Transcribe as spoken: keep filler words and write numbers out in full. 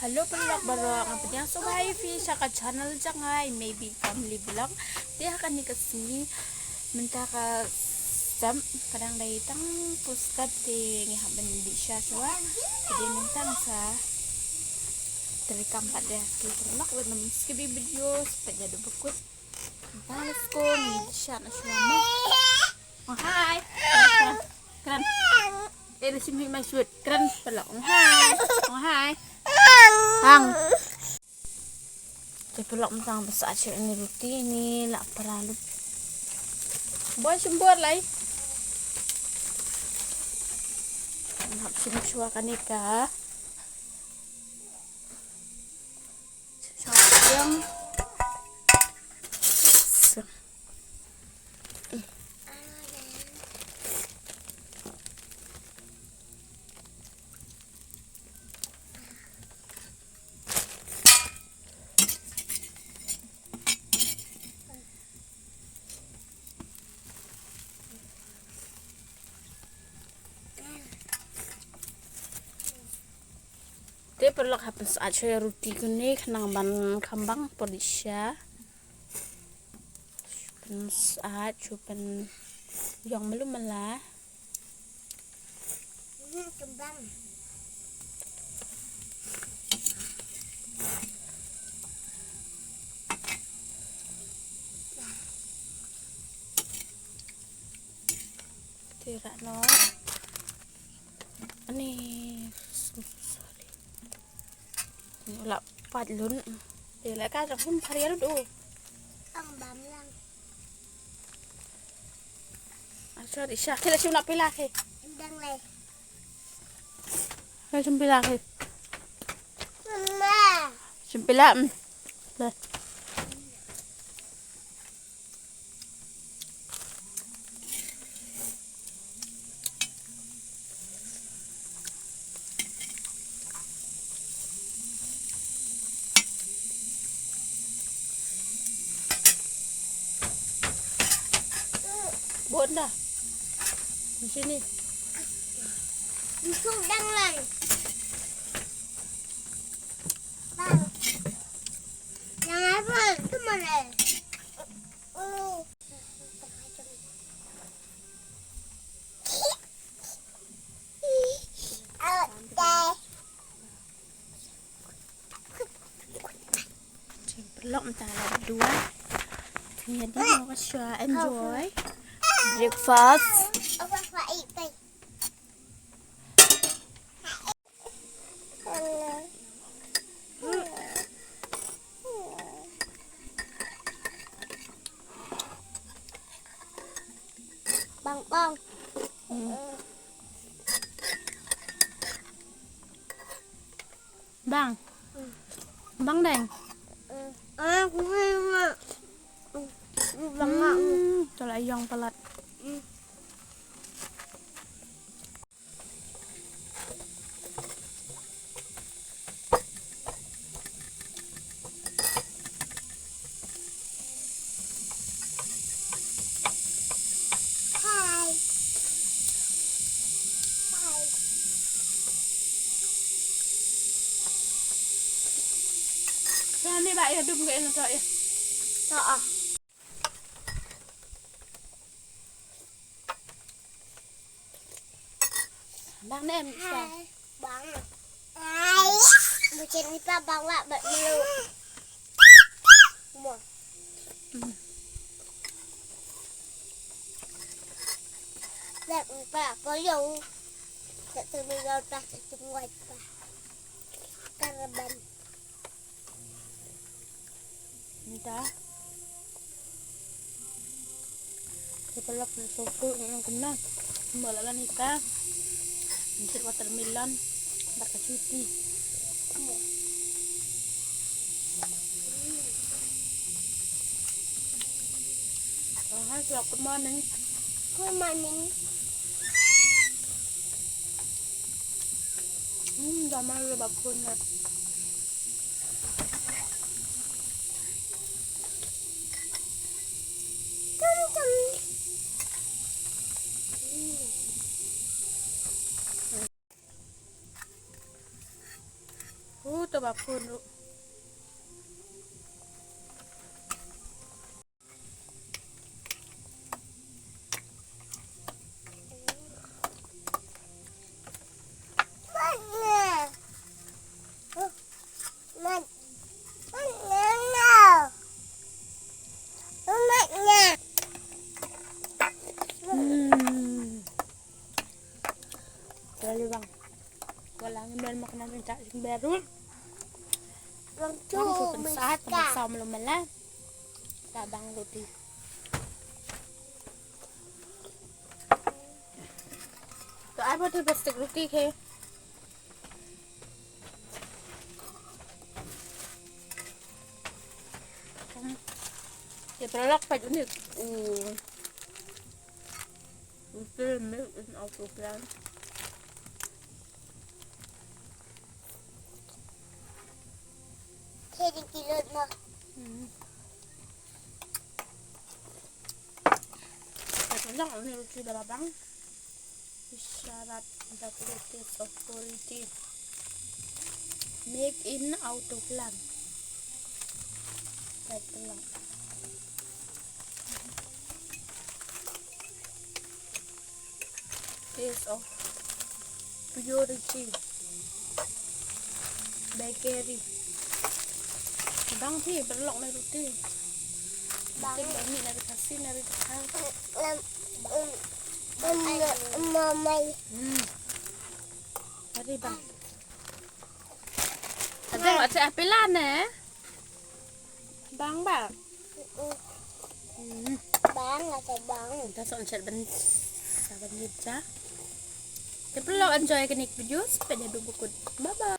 Hello paralok baroh, nga pdiang sngewbha ïa phi sha ka channel jong nga i Maybe Family Vlog. Te ha kane ka sngi mynta ka sep, ka dang dei tang pus kat te ngi hap ban dih sha shuwa. Te mynta nga sa treikam pat de. Te paralok, lada ym skip ïa video, sa peit haduh ba kut. Mynta let's go, ngi dih sha na shuwa mo. Oh, hi. Kren. Kren. Eh, dah sini mai sweet. Kren paralok. Oh, hi. Oh, hi. Hang. Te paralok, mynta nga sa shim ïa ine i ruti, ine i la para lut. Boy, shim bor lai. Hap shim shuwa kane ka. Shong. Te paralok, hap pynsyaid shuwa ïa ruti kane khnang ban kham bang por dih sha. Pynsyaid shuwa, pynïong malu mala. Te rah noh. Ani, sorry. Ni la pat lun. Te la ka jong hum phar ïa lut u. Ang bam lang. Ah, sorry, sha. Te la shim na pila ke. Dang lai. La shim pila ke. Mama. Shim pila. Mm. Lai. Bun dah. Di sini. Busuk dang lai. Bang. Yang apa? Itu mana? Paralok, mynta la dua. Ngi dang ïa shuwa enjoy breakfast. Bang, bang. Hmm. Bang. Bang deng. Ah, aku mau. Bang, aku. Hmm, to la ïong palat. Hi. Hi. Sa ni ba ïa dum ka ïa na to ïa. To ah. Bang ne em sa. Hai, bang. Hai. Bucin ni pa bang wa bat melu. Mo. Hmm. Bat ni pa poyo. Tak tu melu tak tu muat pa. Karaban. Mynta te paralok, na soto ngan kumno. Mo la lan ita. Ngan shet watermelon bad ka shuti. Oh, hi, good morning. Good morning. Hmm, da ma le ba pun na. Uh, to ba phun ruh. Hmm. Lalu bang. Wala ngi mel makanan ring tak sing berul. Bang tu. Bang tu pensat, bang saw melu mela. Tak bang roti. To ai ba tu plastik roti ke. Hmm. Ye pralak pa juni. Uh. Roti milk in autoclave. Kaya kilot mo. Hmm. Ito lang ang roti da babang. Isyarat da quality of quality. Make in autoclave. Ito lang. Taste of purity. Bakery. Bang phi berlok na roti. Bang. Roti bang ni na roti Khasi na roti Khasi. Lam, um, um, um, mamai. Hmm. Mari bang. Ada wak cek apilan eh. Bang ba. Hmm. Bang atau bang. Kita sok chat ben. Saban ni ja. Kita perlu enjoy kini video. Sepeda dua buku. Bye bye.